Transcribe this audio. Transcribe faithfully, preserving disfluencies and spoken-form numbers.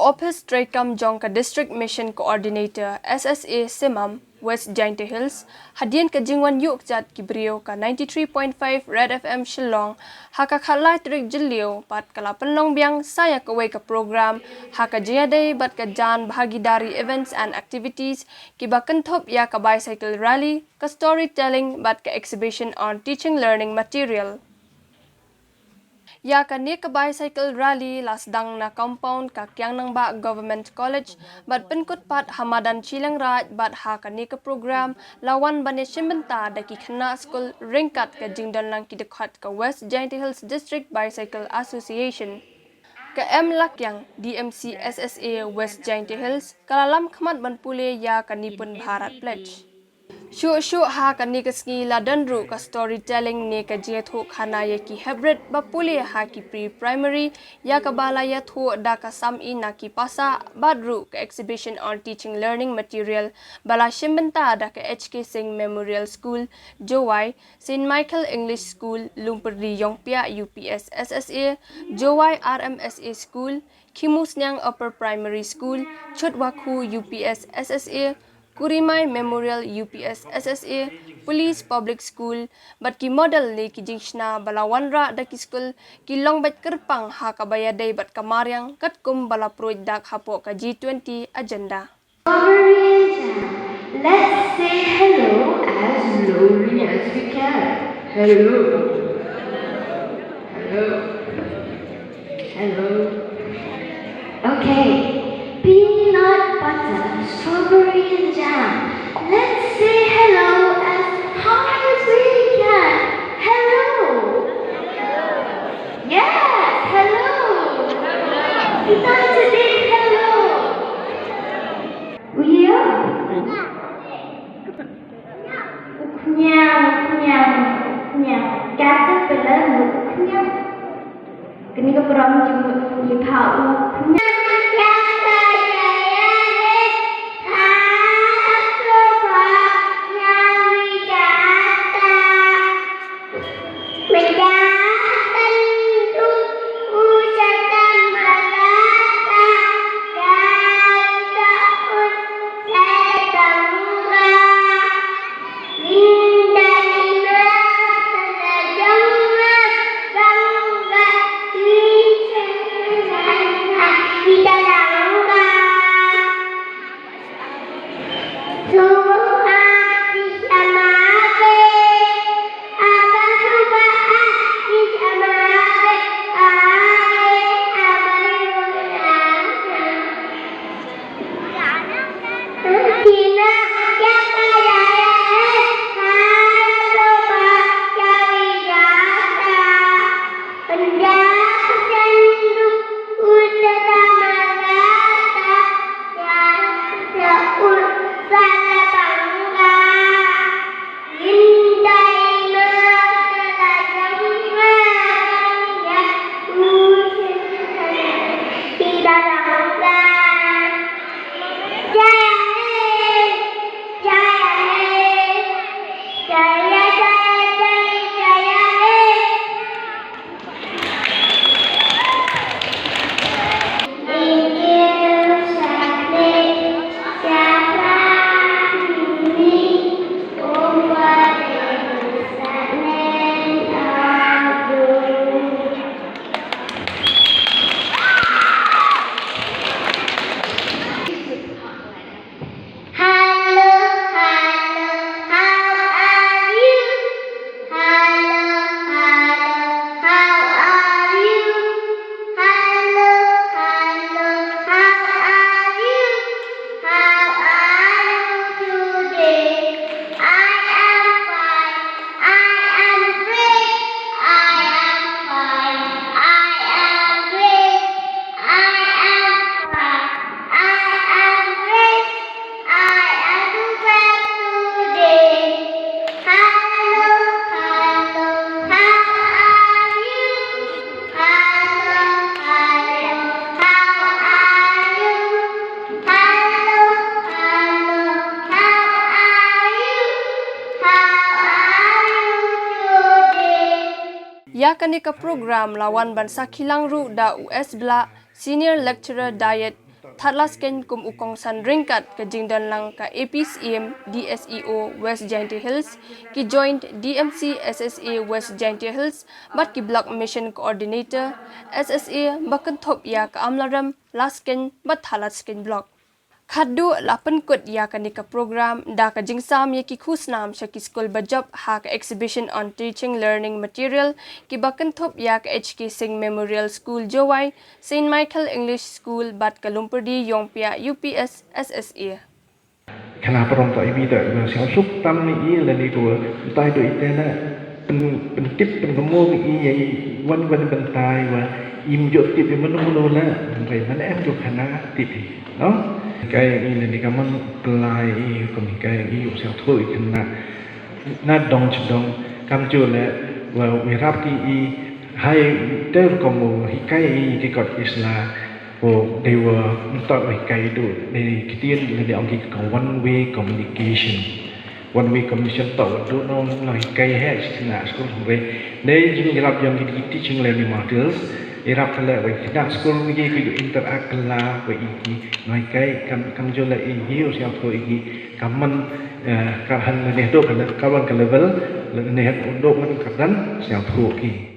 Ophis treikam jong ka District Mission Coordinator, S S A Simam, West Jaintia Hills, hadien ka jingwan ïuh kjat ki briew ka ninety-three point five Red F M Shillong, ha ka khatlai tarik Jylliew, bad ka la pynlong biang sa ïa kawei ka program ha ka jingïadei bad ka Jan Bhagidari Events and Activities, kiba kynthup ïa ka bicycle rally, ka storytelling bad ka exhibition on teaching learning material. Ïa kane ka bicycle rally la sdang na compound ka Kiang Nangbah Government College bad pynkut pat ha madan Shilliang Raid, bad ha kane ka program la wan ban ïashim bynta da ki khynnah skul ryngkat ka jingdon lang ki dkhot ka West Jaintia Hills District Bicycle Association. Ka M Lakiang, D M C S S A West Jaintia Hills, ka la lam khmat ban pule ïa ka Nipun Bharat Pledge. Shuh shuh ha kane ka sngi la don ruh ka storytelling ne ka jingïathuh khana ïa ki heprit ba pule ha ki pre-primary, ïa kaba la ïathuh da ka Samii na ki Pasa, bad ruh ka exhibition on teaching learning material ba la shim bynta da ka H K Singh Memorial School, Jowai, Saint Michael English School, Lumpyrdi Ïongpiah U P S S S A, Jowai R M S A School, Khimusniang Upper Primary School, Chutwakhu U P S S S A, Kurimai Memorial U P S S S A, Police Public School, bad ki model ne ki jingshna ba la wanrah da ki skul, ki long beit kyrpang ha kaba ïadei bad ka mariang, katkum ba la pruid dak hapoh ka G twenty agenda. Strawberry and jam. Let's say hello as slowly as we can. Hello. Hello. Hello. Okay. Peanut butter, strawberry and jam. Let's say hello as hard as we can. Hello. Yes, hello. Kita jadi hello. Uya. Uknyang, uknyang, uknyang. Caterpillar, uknyang. Kane ka prong jingmut ngi pha uknyang. Hello, hello, how are you? Hello, hello, how are you? Hello, hello, how are you? How are you today? I am fine. I am great. I am fine. I am great. I am fine. I am great. I am glad today. Hello, hello, how are you? Hello, hello, how are you? Hello, hello, how are you? How are you today? Ïa kane ka program la wan ban sakhi lang ruh da u S Blah, Senior Lecturer Diet, Thadlaskein kum u kongsan ryngkat ka jingdonlang ka A P C M D S E O West Jaintia Hills, ki Joint D M C S S A West Jaintia Hills, bad ki Block Mission Coordinator S S A ba kynthup ïa ka Amlarem, Laskein bad Thadlaskein Block. Khatduh la pynkut ïa kane ka program da ka jingsam ïa ki khusnam sha ki skul ba jop ha ka exhibition on teaching learning material, kiba kynthup ïa ka H K Singh Memorial School Jowai, Saint Michael English School bad ka Lumpyrdi Ïongpiah U P S S S A. Khana parong to ibi to iba siang suk tam ni i la ni ko tai do ite na pen pentip pen kemo ni i yai wan wan bentai wa im jo tip i menu menu la kai man em jo khana tip i no kai i la ni kaman pelai i ko ni kai i u siang tho i kena na dong chedong kam jo le wa wi rap ki i hai ter komo hikai i ki kot isla. Ko dei wa ntok wa hikai du dei kitien dei ong ki ka one way communication. One way communication to wa du no no hikai he sina skul hore. Dei jing ïarap ïong ki teaching learning materials. Ïarap kala wa kina skul ngi ki interact kala wa iki no hikai kam kam jula i hi u siang tho iki kaman ka han ne do kala kawan ka level ne do man ka dan siang tho ki.